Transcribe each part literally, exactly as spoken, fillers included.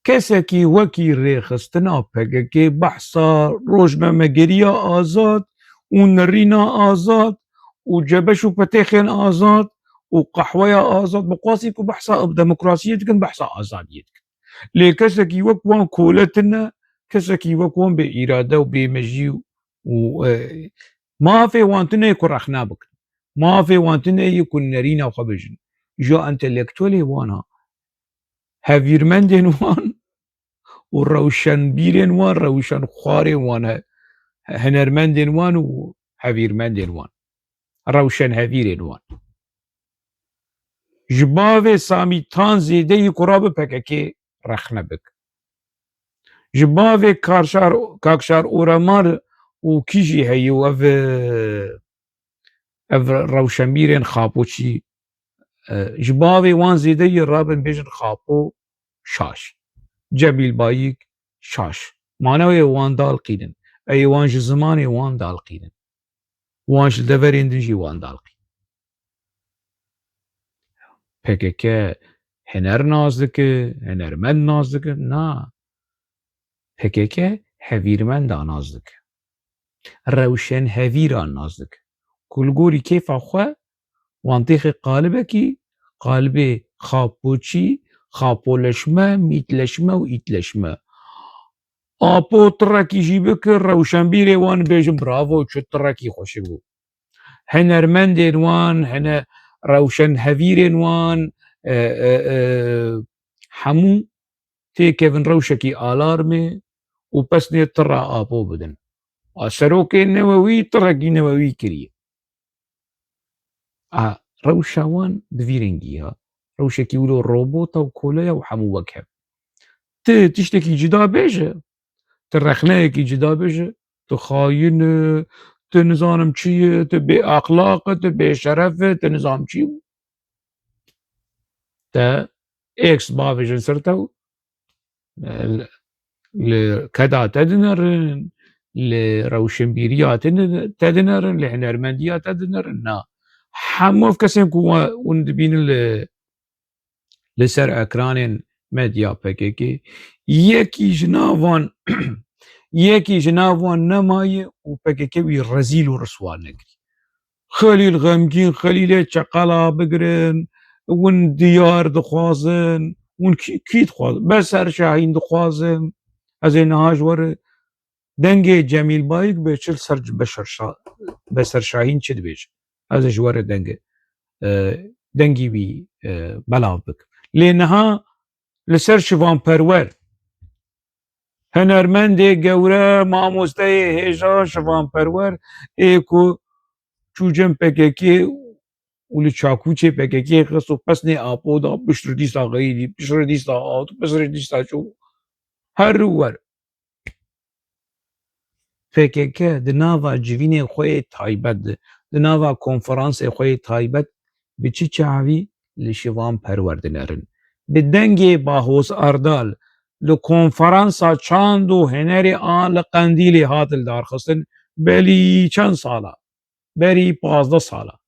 Kesekî wekî rêxistina P K K behsa rojnamegeriya azad û nerîna azad û cebeş û petêxên azad û qehweya azad, bi qasî ku behsa demokrasiyê dikin, behsa azadiyê dikin. Lê kesekî wek wan kole tune, kesekî wek wan bê îrade û bê mejî û, û, e, mafê wan tune ye ku rexne bikin. Mafê wan tune ye ku nerîna xwe bijin. Ji entelektuelê wan a, hevîrmendên wan û rewşenbîrên wan, rewşenxwarên wan, he-, hunermendên wan û hevîrmendên wan, rewşenhevîrên wan. Ji bavê Samî Tan zêde yî ku rabe P K K rexne bik. Ji bavê Karşar, Kakşar Oramar û kî jî heye û ev, ev rewşenbîrên Xapoçî, e, ji bavê wan zêde yî rabin bêjin Xapo şaş. Cemîl Bayik şaş. Manewê wan dalqînin. Ey wan ji zimanê wan dalqînin. Wan ji deverên din jî wan dalqînin. P K K huner nas dike, hunermend nas dike? Na. P K K hevîrmenda nas dike. Rewşenhevîra nas dike. Ku li gorî kêfa xwe wan têxe qalibekî, qalibê Xapoçî, Xapoleşme, Mîtleşme û Îtleşme. Apo tirekî jî bike, rewşenbîrê wan bêjin bravo, çi tirekî xweşik bû. Hunermendên wan, hene rewşenhevîrên wan, e, e, e, hemû têkevin rewşekî alarmê û pesnê tira Apo bidin. A serokê newewî tirekî newewî kiriye. A rewşa wan bi vî rengî ya. Rewşekî wilo robota û koleya û hemû wek hev. Ti tiştekî cida bêje, ti rexneyekî cida bêje, tu xayîn e, tu nizanim çi ye, tu bêexlaq e, tu bêşeref e, tu nizam çi ye. Te êks bavêjin ser te û, e, li keda te dinerin, li rewşenbîriya te din-, te dinerin, li hunermendiya te dinerin. Na. Hemû ev kesên ku we, hûn dibînin li, li ser ekranên medya P K K, yekî ji nav wan, yekî ji nav wan nemaye û P K K wî rezîl û riswa nekirî. Xelîl Xemgîn, Xelîlê Çeqela bigirin, win Diyar dixwazin, win kî, kî dixwazin? Beser Şahîn dixwazin. Ez ê niha ji we re dengê Cemîl Bayik bê çi li ser Beşer Şa-, Beser Şahîn çi dibêje? Ez ê ji we re dengê, e, dengî wî, e, belav bikim. Lê niha li ser Şivan Perwer, hunermendê gewre, mamosteyê hêja Şivan Perwer ê ku çû cem P K K û li çakûçê P K K xist û pesnê Apo da, piştre dîsa xeyidî, piştre dîsa hat, piştre dîsa çû. Her wer. P K K di nava civînê xwe yê taybet de, di nava konferansê xwe yê taybet bi çi çavî li Şivan Perwer dinerin? Bi dengê Bahoz Erdal li konferansa çand û hunerê a li Qendîlê hat lidarxistin, belî çend sala? Berî pazdeh sala,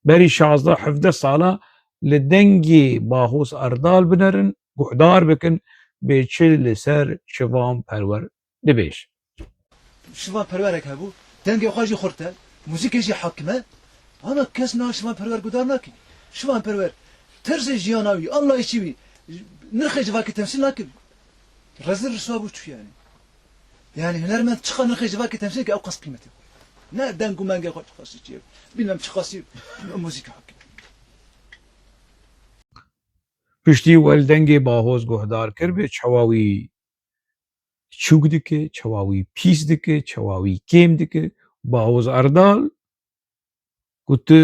berî şazdeh hevdeh sala li dengê Bahoz Erdal binerin, guhdar bikin, bê çi li ser Şivan Perwer dibêj. Şivan Perwerek hebû, dengê xwe jî xurt e, muzîkê jî hakim e. Ana kes niha Şivan Perwer guhdar nake. Şivan Perwer terzê jiyana wî, anlayışî wî, nirxê civakê temsîl nake. Rezil riswa bû çû yani. Yani hunermend çiqa nirxê civakê temsîl ke ew qas qîmetê xwe. Ne deng û mengê xwe çiqasî çi ye. Bilmem çiqasî muzîka heke. Piştî wel dengê Bahoz guhdar kir bê çawa wî çûk dike, çawa wî pîs dike, çawa wî kêm dike. Bahoz Erdal ku tu,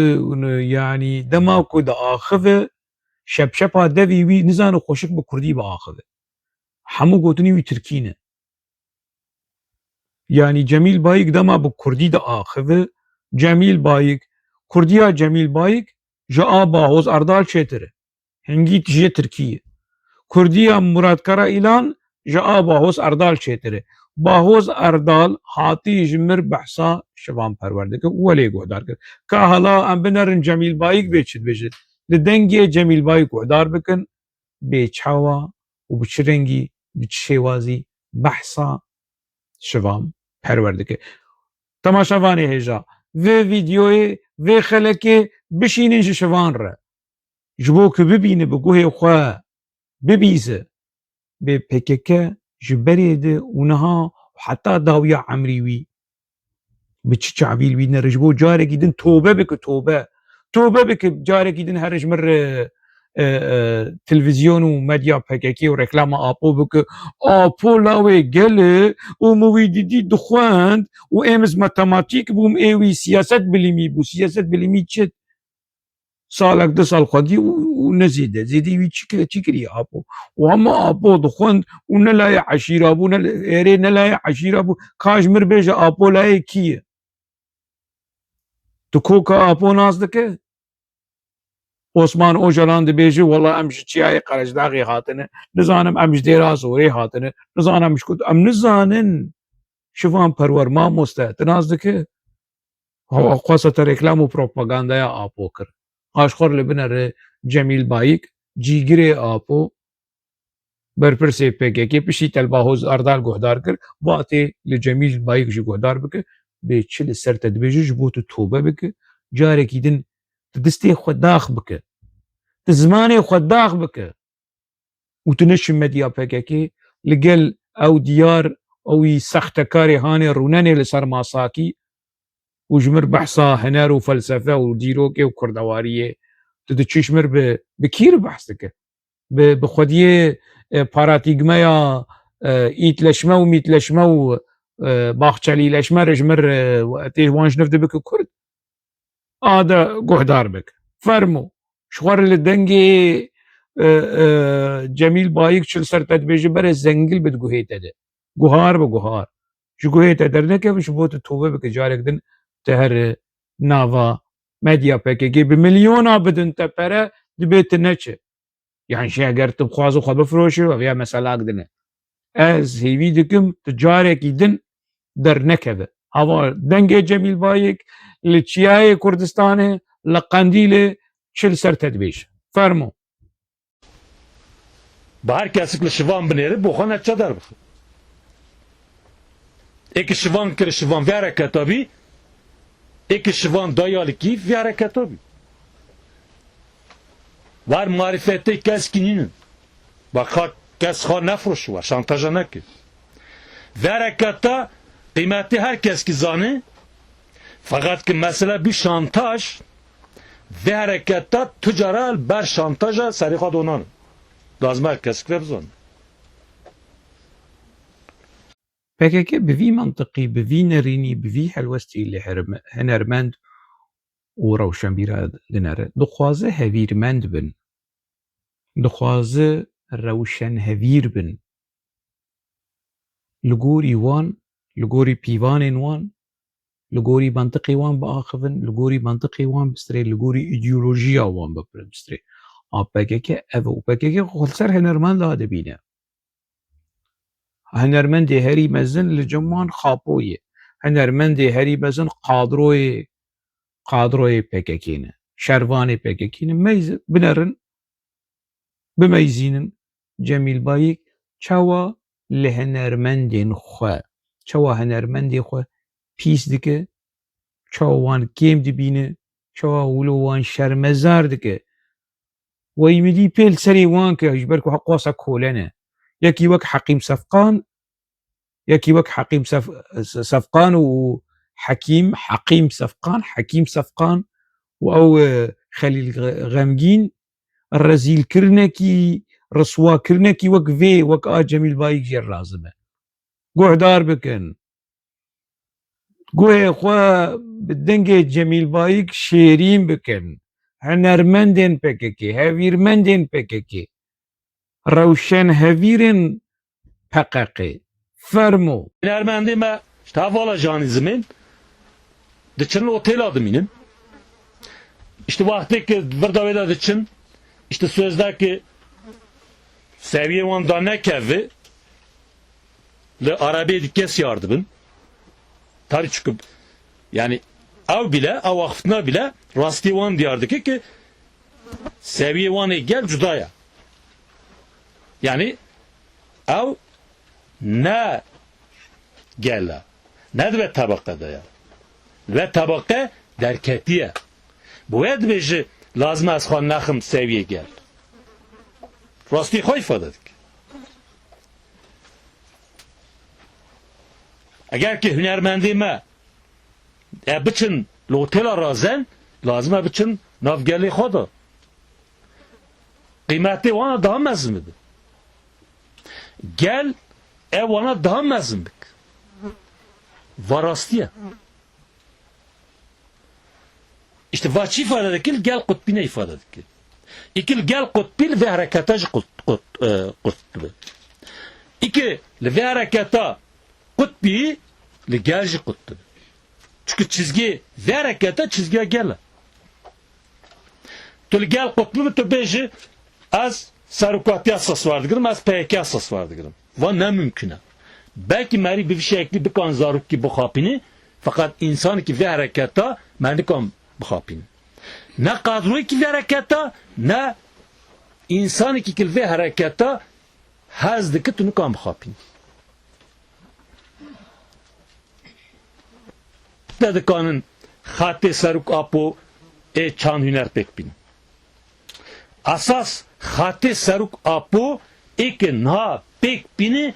yani dema ku diaxive, şepşepa devî wî nizane xweşik bi kurdî biaxive. Hemû gotinî wî tirkî ne. Yani Cemîl Bayik dema bi kurdî diaxive, Cemîl Bayik, kurdiya Cemîl Bayik ji a Bahoz Erdal çêtir e. Hingî tijê tirkî ye. Kurdiya Murat Kara Îlan ji a Bahoz Erdal çêtir e. Bahoz Erdal hatî ji mir behsa Şivan Perwer dike û welê guhdar kir. Ka hala em binerin Cemîl Bayik bê çi dibêje. Li dengê Cemîl Bayik guhdar bikin, bê çawa û bi çi rengî, bi çi şêwazî behsa Şivan Perwer dike. Temaşevanê hêja, vê vîdeoyê, vê xelekê bişînin ji Şivan re. Ji bo ku bibîne bi guhê xwe, bibîze. Bê P K K ji berê de û niha û heta dawiya emrî wî bi çi çavî li wî nere, ji bo carekî din tobe bike, tobe. Tobe bike, carekî din here ji min re, e, e, televîzyon û medya P K K û reklama Apo bike. Apo lawê gel e û min wî didî dixwend û êmiz matematîk bûm, ê wî siyaset bilimî bû. Siyaset bilimî çi? Salek du sal xwendî û, û ne zêde. Zêdî wî çi ki-, çi kiriye Apo? Û hema Apo dixwend û ne layê eşîra bû, ne êrê ne layê eşîra bû. Ka ji mir bêje Apo layê kî ye? Tu koka Apo nas dike? Osman Ocalan dibêje, wela em ji çiyayê Qerecdaxê hatine. Nizanim em ji Dêra Zorê hatine. Nizanim em ji ku-, em nizanin. Şivan Perwer mamoste, tu nas dike? Xwasa te reklam û propagandaya Apo kir. Aşxor li binere Cemîl Bayik, cîgirê Apo, berpirsê P K K, piştî Telba Hoz Erdal guhdar kir, vatê li Cemîl Bayik jî guhdar bike, bê çi li ser te dibêje, ji bo tu tobe bike, carekî din tu distê xwe dax bike, tu zimanê xwe dax bike. Û tu neçi medya P K K, li gel ew diyar, ew wî sextekarê hanê rûnenê li ser masakî û ji mir behsa huner û felsefe û dîrokê û kurdewariyê, tu diçî ji mir bi, bi kî re behs dike? Bi, bi xwediyê, e, paratîgmeya, e, îtleşme û mîtleşme û, e, baxçelîleşme re ji mir, e, tê wan ji niv dibike kurd? A de guhdar bik. Fermo. Ji xwe re li dengê, e, e, Cemîl Bayik çi li ser te dibêje, bere zengil bi di guhê te de. Guhar bi guhar. Ji guhê te dernekeve, ji bo tu tobe bike, carek din te here nava medya P K K bi milyona bidin te pere, dibê tu neçe. Yanî jî eger tu bixwaze xwe bifiroşe, ev ya meselak din e. Ez hêvî dikim tu carekî din dernekeve. Hava dengê Cemîl Bayik li Çiyayê Kurdistanê, li Qendîlê çi li ser te dibêje. Fermo. Bi her kesik li şivan binêre, bo xwe neçe derbixe. Ê ki şivan kir, şivan vê hereketa bî, ê ki şivan daya li kî vê hereketa bî. War marîfetê keskî nînin. Bak, kes xwe nefroşi, war şantaja neke. Vê hereketa qîmetê her keskî zane, feqet ki mesele bî şantaj, vê hereketa tu cara li ber şantaja serê xwe donan. Lazim her kesik vê bizane. P K K bi vî mantiqî, bi vî nerînî, bi vî helwestî li herme-, hunermend û rewşenbîra dinere. Dixwaze hevîrmend bin. Dixwaze rewşenhevîr bin. Li gorî wan, li gorî pîvanên wan, li gorî mantiqê wan biaxivin, li gorî mantiqê wan bistirê, li gorî îdeolojiya wan bipir-, bistirê. A P K K ev e û P K K xwe li ser hunermenda dibîne. Hunermendê herî mezin li cem wan Xapo ye. Hunermendê herî mezin kadroyê, kadroyê P K K ne. Şervanê P K K ne. Meyz-, binerin, bimeyzînin Cemîl Bayik çawa li hunermendên xwe, çawa hunermendê xwe pîs dike, çawa wan kêm dibîne, çawa wilo wan şermezar dike. Wey min dî pê li serê wan ke, ji ber ku heq wasa kole ne. Yekî wek Heqîm Sefqan, yekî wek Heqîm Sef-, Sefqan û Hekîm, Heqîm Sefqan, Hekîm Sefqan û ew, e, Xelîl Xe-, Xemgîn, rezîlkirinekî, riswakirinekî wek vê, wek a Cemîl Bayik jê re lazim e. Guhdar bikin. Guhê xwe bi dengê Cemîl Bayik şêrîn bikin. Hunermendên P K K, hevîrmendên P K K, rewşenhevîrên P K K. Fermo. Hunermendê me ji hevala janî zimên diçin otêla dimînin. İşte wextê ki vir de wê de diçin, işte sözde ki seviyê wan da nekeve, li erebeyê di kes yar dibin. Tabii çünkü yani ew bile, ew axiftina bile rastiyê wan diyar dike ki seviyê wan ê gel cuda ya. Yani ew ne gel e. Ne di vê tebeqe de ye. Di vê tebeqe derketiye. Bi wê dibêje, lazim e ez xwe nexim sewiyê gel. Rastî xwe îfade dike. Eger ki hunermendê me e biçin li otêla razen, lazim e biçin nav gelê xwe de. Qîmetê wana daha mezin bibe. Gel e wana daha mezin bik. Va rastî ye. Îşte va çi îfade dike? Gel qutbîne îfade dike. Îkil gel qutbî li vê hereketa jî qut, qut, e, qut dibe. Îkil li vê hereketa qutbî li gel jî qut dibe. Çunku çizgê vê hereketa çizgiya gel e. Tu li gel qutbî bi tu bêjî, ez serokatiya sas werdigirim, ez P Y K sas werdigirim. Va ne mimkun e. Belkî merî bi vî şeklî bikan zarokî bixapînî, feqet însanekî vê hereketa me nikan bixapînî. Ne qadroyekî vê hereketa, ne însanekî ki li vê hereketa hez dike tu nikan bixapînî. Ne dikanin xatê serok apo ê çand huner pêk bînin. Esas xatê serok apo ê ke niha pêk bîne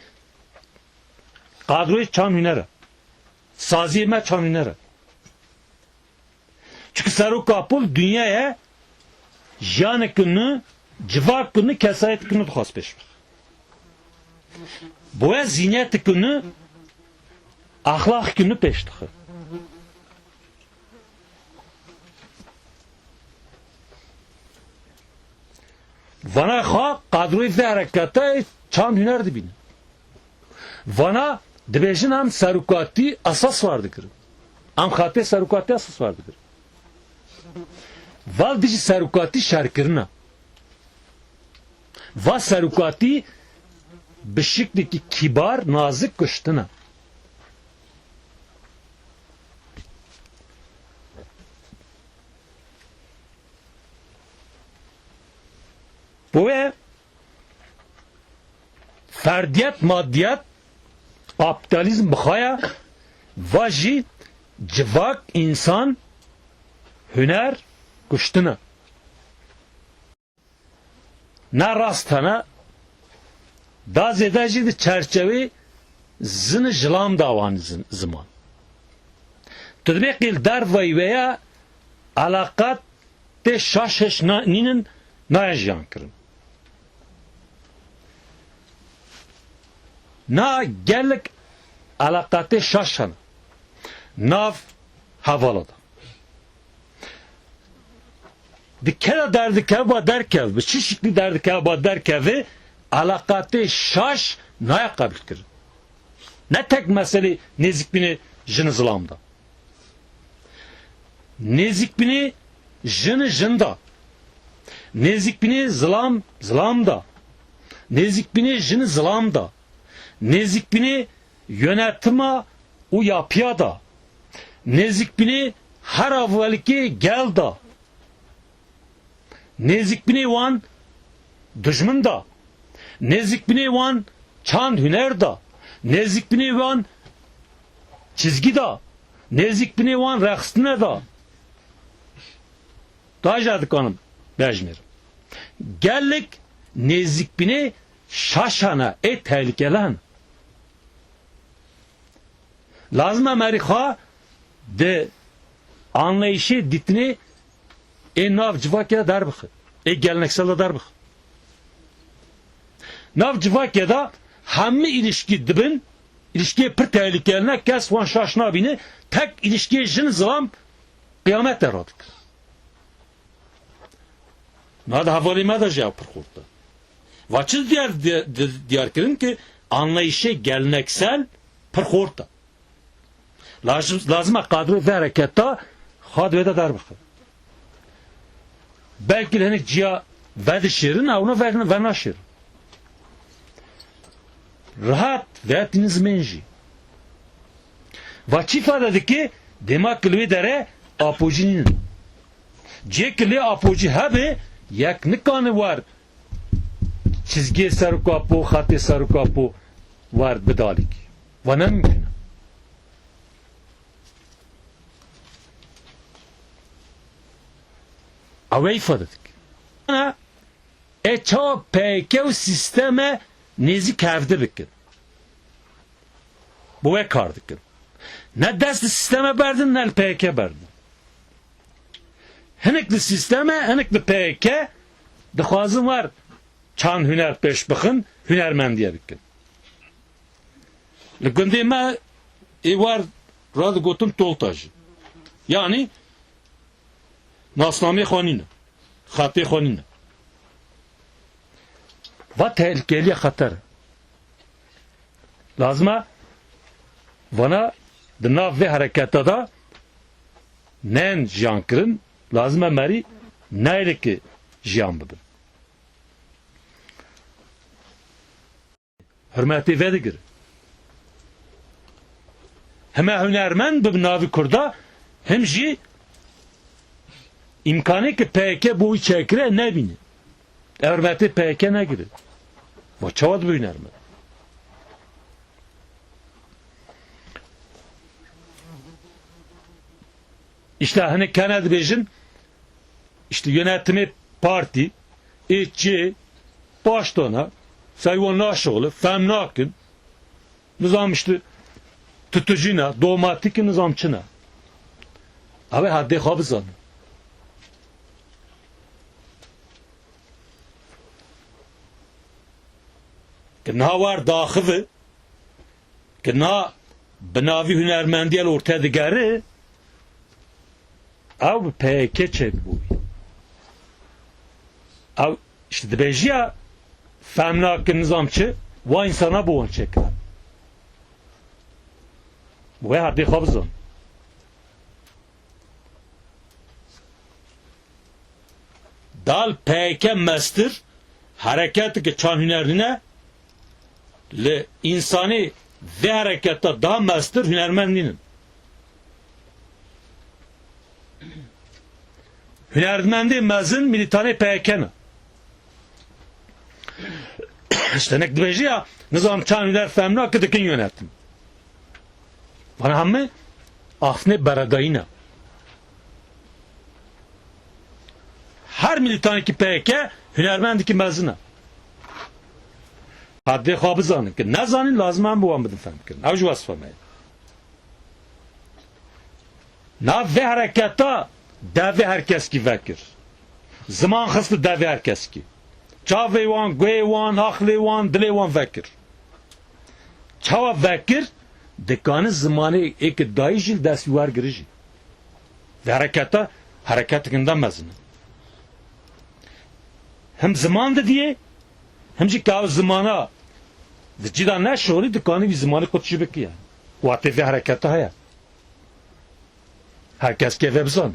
qadroyê çand huner e. Saziyê me çand huner e. Çunku serok apo li dinyayê jiyaneke nû, civakeke nû, kesayeteke nû dixwaz pêş bixe. Bi we zîneteke nû, exlaqeke nû pêş dixe. Vana xwe qadroyê vê hereketa çand huner dibînin. Vana dibêjin em serokatî esas war dikirin. Em xatê serokatî esas war dikirin. Val dijî serokatî şerkirin e. Va serokatî bi şiklekî kîbar, nazik kuştin e. Bo wê ferdiyet, madiyet, kapîtalîzm bixaya, va jî civak, însan, huner kuştin e. Ne rast hene, da zêde jî di çerçevê zin û zilam de wan zin, ziman. Tu dibê qîl dervayî wê ya eleqatê şaş hiş na, nînin, nayê jiyan kirin. Na gelek eleqatê şaş hene nav hevala de. Di keda derdikeve ba derkeve, bi çi şiklî derdikeve ba derkeve, eleqatê şaş naya qebûl kirin. Ne tek meselê nêzîkbînê jin û zilam de. Nêzîkbînê jin û jin de. Nêzîkbînê zilam, zilam de. Nêzîkbînê jin û zilam de. Nêzîkbînê yönetima û yapıya da, nêzîkbînê her avvelikê gel da, nêzîkbînê wan dijmin da, nêzîkbînê wan çand huner da, nêzîkbînê wan çizgî da, nêzîkbînê wan rexistine da. Daha jî dikanim bejmêrim. Gelek nêzîkbînê şaşane ê tehlikeli hene. Lazim e merî xwe di anlayışê dîtinê ê nav civakê de derbixe, ê geleneksel de derbixe. Nav civakê de hemî îlişkî dibin, îlişkê pir tehlikeli ne, kes wan şaş nabîne, tek îlişkê jin zilam qiyamet de radike. Niha di hevalê me de jî ew pir xurt e. Va çi diyar, di, di, diyar kirin ki anlayışê geleneksel pir xurt e. Lazim, lazim e kadroyê vê hereketa xwe di wê de derbixe. Belkî li hinek ciya vedişêrin, ewna ver, venaşêrin. Rahat, veya tînin zimên jî. Va çi îfade dike, dema ki li wê derê apocî nînin. Cihê ki lê apocî hebe, yek nikane war Çizgiyê ser û kapo, xetê ser û kapo wer bidalîkî. Va ne mimkun e. Ew ê îfade dikin. Ê çawa P Y K û sîsteme nêzîk hevdi bikin. Bi wê kar dikin. Ne dest li sîsteme berdin, ne li P Y K berdin. Hinek li sîsteme, hinek li P Y K dixwazin wer çand huner pêş bixin, hunermendiye bikin. Li gundê me ê wer radigotin tolta jî. Yanî nasnameyê xwe nîne, xetê xwe nîne. Va tehlikeliya xeter e. Lazim e vana di nav vê hereketa de nên jiyan kirin, lazim e merî neylikê jiyan bibin. Hurmetê vedigire. Heme hunermend bi navî Kurda, him jî îmkanê ki P Y K bo wî çêkire nebîne. Ev hurmetê P Y K negire. Va çawa dibe hunermend? Îşte hinek hene dibêjin, îşte yönetimê partî, ê çê, paştana, sey wan naşixile, fehm nakin, nizam îşte tutucî ne, dogmatîk in, nizam çi ne. Ew ê heddê xwe bizanin. Ki niha wer daxive, ki na bi navî hunermendiyê li ortê digere, ew bi P Y K çêbûyî. Ew işte dibêjiya fehm nakin nizam çi, wa însana bi wan çêkir. Wê herdê xwe bizan. Dal P Y K mestir, hereketeke çand huner nîne, li însanê vê hereketa daha mestir hunermend nînin. Hunermendê mezin milîtanê P Y K ne. İşte nek dibêjî ya, nizam çand huner fehm nake dikin yönetim. Vana hemî axiftinê beredayî ne. Her milîtanekî P Y K hunermendekî mezin e. Heddê xwe bizanin ki nezanîn, lazim e em bi wan bidin fehm kirin. Ew jî wesfa me ye. Nav vê hereketa devê her keskî vekir. Ziman xist li devê her keskî. Çavê wan, guhê wan, aqilê wan, dilê wan vekir. Çawa vekir? Dikane zimanê ê ki dayî jî li dest wî wergire jî. Vê hereketa, hereketek hinde mezin e. Him ziman didiyê, him jî ka ew zimana di cî de neşolî, dikanî wî zimanê qut jî bike yani. Watê vê hereketa heye. Her kes kê vê bizane.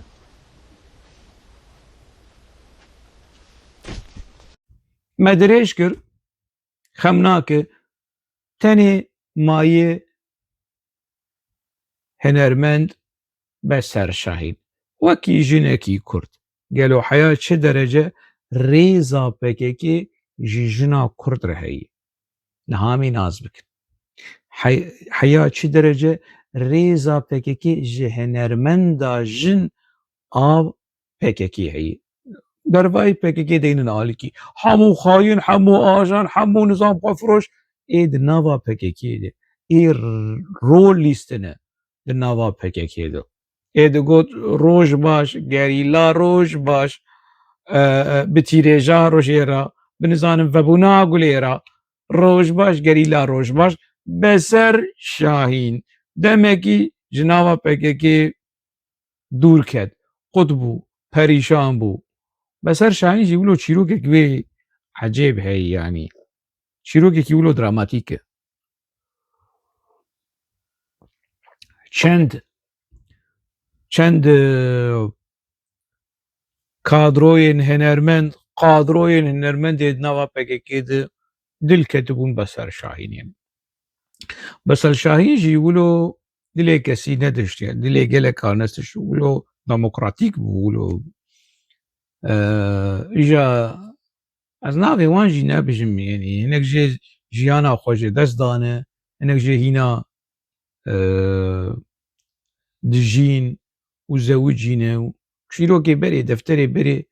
Me dirêj kir, xem nake, tenê mayê hunermend Beser Şahîn. Wekî jinekî Kurd, gelo heya çi derece rêza P K K ji jina Kurd re heye? Niha em ê nas bikin. Hey-, heya çi derece rêza P K K ji hunermenda jin a P K K heye? Dervayê P K K deynin alîkî. Hemû xayîn, hemû ajan, hemû nizam xwefiroş ê di nava P K K de. Ê r-, rol lîstine di nava P K K de. Ê digot, "Roj baş, gerîla roj baş, e, e, bi tîrêja rojê re, bi nizanim vebûna gulê re, roj baş, gerîla roj baş." Beser Şahîn demekî ji nava P K K dûr ket, qut bû, perîşan bû. Beser Şahîn jî wilo çîrokek wê ecêb heye, yanî çîrokekî wilo dramatîk e. Çend, çend, e, kadroyên hunermend, kadroyên hunermendê di nava P K K de dil ketibûn Beser Şahînê. Beser Şahîn jî wilo dilê kesî nedişt, yani dilê geleka nedişt, wilo demokratîk bû, wilo, e, îja Ez navê wan jî nebijim, yanî hinek jê jiyana xwe ji dest dane, hinek jê hîna, e, dijîn û zewicîne û çîrokê berê, defterê berê,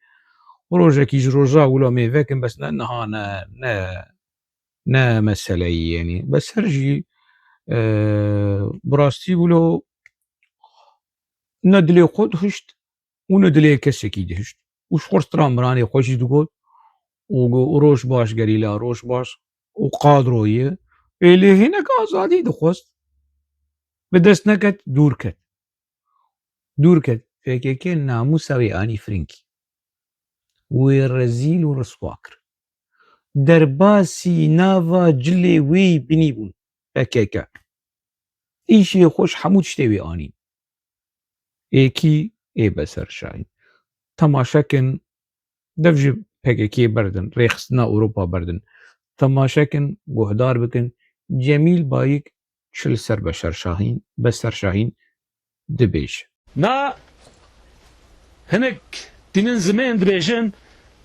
rojekî ji roja wilo mêvekin, bes ne niha, ne, ne, ne meseleyî, yanî. Bes her jî, e, bi rastî wilo ne dilê xwe dihişt û ne dilê kesekî dihişt. Û ji xwe stran miranê xwe jî digot û got, "Roj baş gerîla, roj baş." Û kadroyê ê lê hinek azadî dixwest. Bi dest neket, dûr ket. Dûr ket. P K K namûsa wê anî firinkî. Wê rezîl û riswa kir. Derbasî nava cilê wê binî bûn. P K K. Îşê xwe ji hemû tiştê wê anîn. Ê kî? Ê Beser Şahîn. Temaşe kin, dev ji P K K'ê berdin, rêxistina Ewropa berdin. Temaşe kin, guhdar bikin, Cemîl Bayik çi li ser Beşer Şahîn, Beser Şahîn dibêje. Na hinek tînin zimên dibêjin,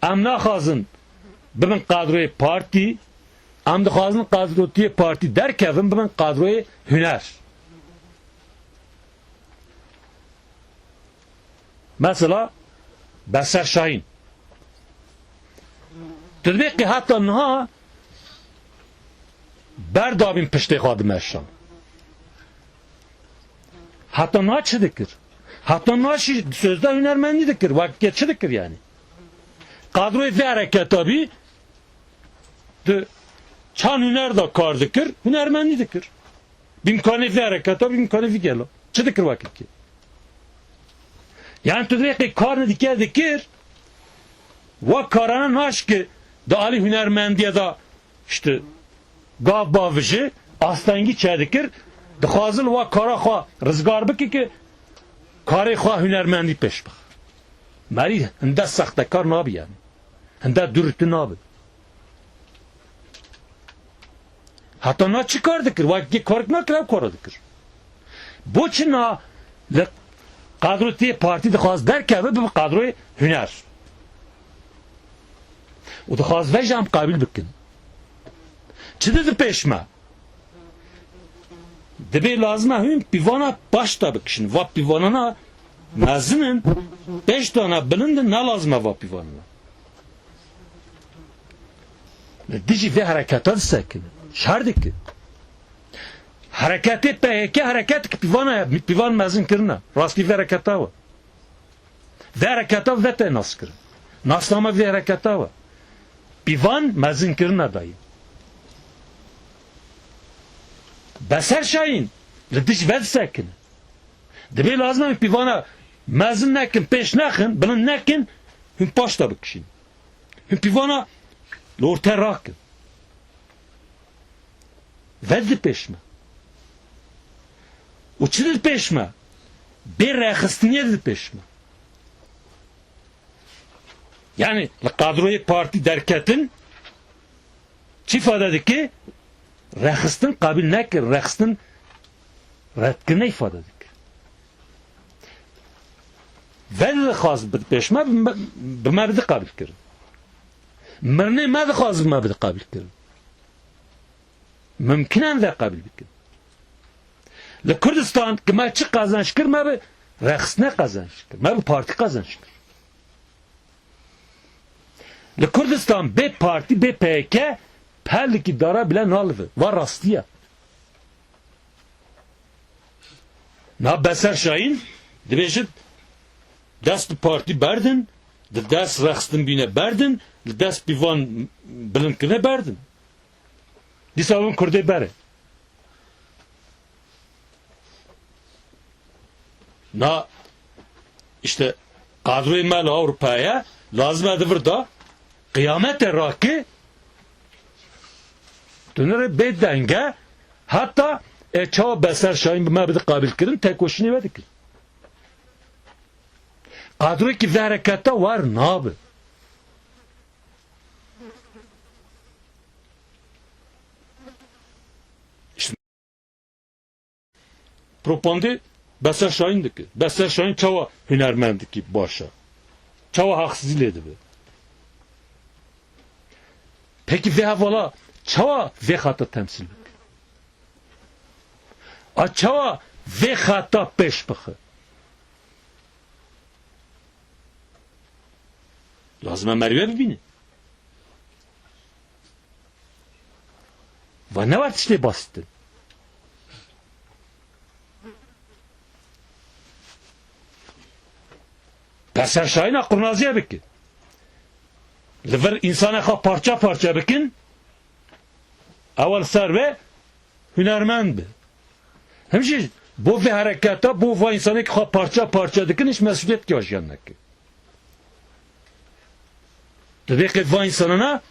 em naxwazin bibin kadroyê partî, em dixwazin kadrotiyê partî derkevin, bibin kadroyê huner. Mesela Beser Şahîn. Tu dibê qê heta niha berdabîn piştê xwe dimeşan. Heta niha çi dikir? Heta niha şî sözde hunermendî dikir. Wekî çi dikir yanî? Kadroyê vê hereketa bî, tu çand huner de kar dikir, hunermendî dikir. Bi îmkanê vê hereketa, bi îmkanê vî gela. Çi dikir wekî? Yani tu dibê qê kar ne dike dikir, wa karana naşke di alî hunermendiye de işte gav bavije, astengî çêdikir, dixwazin wa kara xwe rizgar bike ki karê xwe hunermendî pêş bixe. Merî hinde sextekar nabi yani. Hinde dûrtî nabi. Heta na çi kar dikir? Wek yê karek nakir ew kara dikir. Bo çi na li kadro tê partî dixwaz derkeve bibe kadroyê huner? Û dixwaz vê jî em qabil bikin. Çi dide pêş me? Dibê lazim e hûn pîvana paşta bikişin. Va pîvanana mezin in, pêş de ne bilind in, ne lazim e va pîvanana. Li dijî vê hereketa disekinin. Şer dikin. Hereketê P Y K hereketeke pîvana ye, pîvan mezin kirine. Rastî vê hereketa we. Vê hereketa ve te nas kirin. Nasnama vê hereketa we. Pîvan mezin kirine dayî. Beser Şahîn li dij ve disekine. Dibê lazim e pîvana mezin nekin, pêş nexin, bilind nekin, hûn paşta bikişîn. Hûn pîvana li orte rakin. Ve di pêş me. Û çi di pêş me? Bê rêxistiniyê di pêş me. Yani li kadroyê partî derketin çi îfade dike? Rêxistin qabil nekir, rêxistin redkirine îfade dike. Ve dixwaz bi pêş me, bi me, bi me bide qabil kirin. Mirinê me dixwaz bi me bide qabil kirin. Mimkin e em ve qabil bikin. Li Kurdistan ki me çi qazanç kir, me bi rêxistine qazanç kir, me bi partî qazanç kir. Li Kurdistan bê partî, bê P Y K pelekî dara bile nalive. Va rastî ye. Na Beser Şahîn dibêjit, dest bi partî berdin, di dest rexistin bîne berdin, li dest pîvan bilindkirine berdin. Dîsa bin Kurdê berê. Na, işte, kadroyê me li Ewropayê lazim e di vir de qiyamete rake, tu nirê bê denge, heta ê çawa Beser Şahîn bi me bide qabilkirin, tekoşînê we dikin. Kadroyekî vê hereketa war nabe. Propandê Beser Şahîn dike. Beser Şahîn çawa hunermendikî baş e? Çawa haqsizî lê dibe? Pekî vê hevala çawa vê xata temsîl bike? A çawa vê xata pêş bixe? Lazim e merî wê bibîne. Va ne wer tiştê basît in. Perserşahîna qurnaziye bike. Li vir însanê xwe parça parça bikin, ew li ser wê hunermend be. Him jî bo vê hereketa, bo va însanê ki xwe parça parça dikin, hiç mesuliyeteke jiyan neke. Divê qê va însanana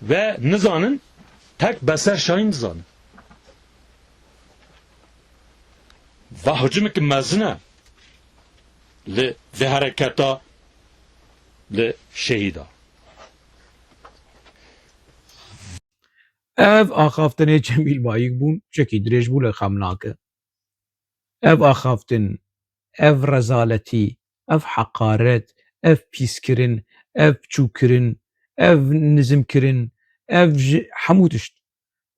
ve nizanin, tek Beser Şahîn dizanin. Va hicimeke mezin e li vê hereketa, li şehîda. Ev axaftinê Cemîl Bayik bûn, çekî dirêj bû lê xem nake. Ev axaftin, ev rezaletî, ev heqaret, ev pîskirin, ev çûkirin, ev nizimkirin, ev ji hemû tişt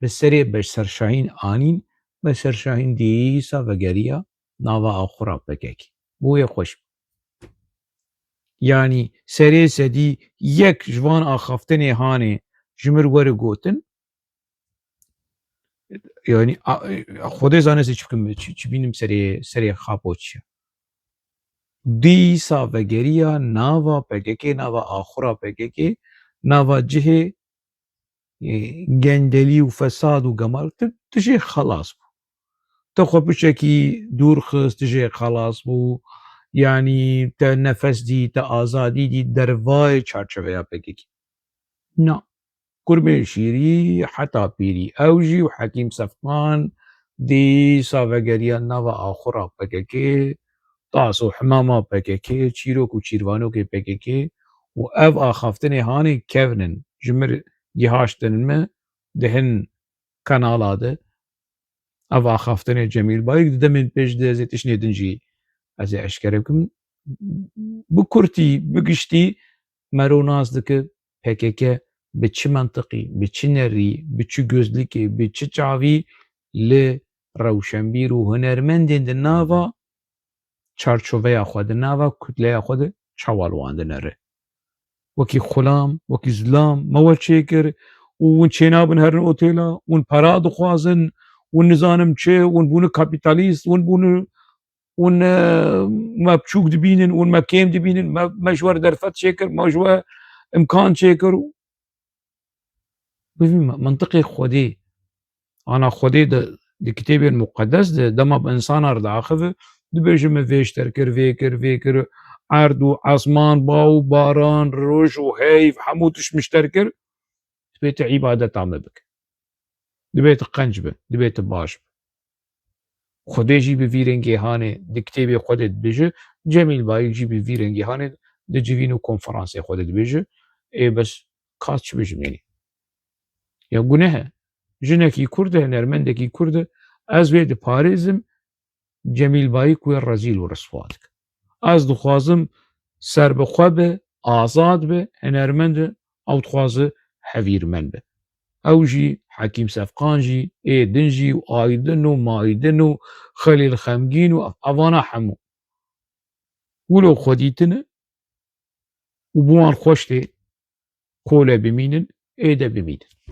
bi serê Beser Şahîn anîn, Beser Şahîn dîsa vegeriya nava axura P K K. Bo wê xweş bû. Yanî serê sedî yek ji van axaftinê hanê ji mir were gotin, yanî, a, Xwedê zane ez ê çi bikim, çi, çi bînim serê, serê xapo çi ye. Dîsa vegeriya nava P K K, nava axura P K K, nava cihê, e, gendelî û fesad û gemal, tu, tu jê xelas bû. Te xwe piçekî dûr xist, tu jê xelas bû. Yanî te nefes dî, te azadî dî, dervayê çarçoveya P K K. Na. Kurbê şîrî heta pîrî. Ew jî û Hekîm Sefqan dîsa vegeriyan nava axura P K K, tas û himama P K K, çîrok û çîrvanokê P K K û ev axaftinê hanê kevnin ji mir gihaştin me di hin kanala de. Ev axaftinê Cemîl Bayik di demên pêş de ez ê tiştê din jî ez ê eşkere bikim. Bi kurtî, bi giştî mero nas dike P K K bi çi mentiqî, bi çi nerî, bi çi gözlîkê, bi çi çavî li rewşenbîr û hunermendên di nava çarçoveya xwe, di nava kutleya xwe de çawa li wan dinere. Wekî xulam, wekî zilam me we çêkir û hûn çênabin herin otêla, hûn pera dixwazin, hûn nizanim çi, hûn bûne kapîtalîst, hûn bûne, hûn, e, me biçûk dibînin, hûn me kêm dibînin, me, me ji we re derfet çêkir, me ji we imkan çêkir. Bivî me, mintiqê Xwedê. Ana Xwedê di, di kitêbên muqedes de dema bi insana re diaxive, dibêje me vê ji te re kir, vê kir, vê kir, erd û esman, ba û baran, roj û heyv, hemû tişt min ji te re kir, dibê tu îbadeta me bike. Dibê tu qenc be, dibê tu baş be. Xwedê jî bi vî rengê hanê di kitêbê xwe de dibêje, Cemîl Bayik jî bi vî rengê hanê di civîn û konferansê xwe de dibêje, ê bes ka çi bijimênî? Ya guneh e. Jinekî Kurd e, hunermendekî Kurd e, ez wê diparêzim, Cemîl Bayik wê rezîl û riswa dike. Ez dixwazim serbixwe be, azad be, hunermend be, ew dixwaze hevîrmend be. Ew jî, Hekîm Sefqan jî, ê din jî, û Aydin û Maydin û Xelîl Xemgîn û evana hemû. Wilo xwe dîtine û bi wan xweş tê. Kole bimînin, ê de bimînin.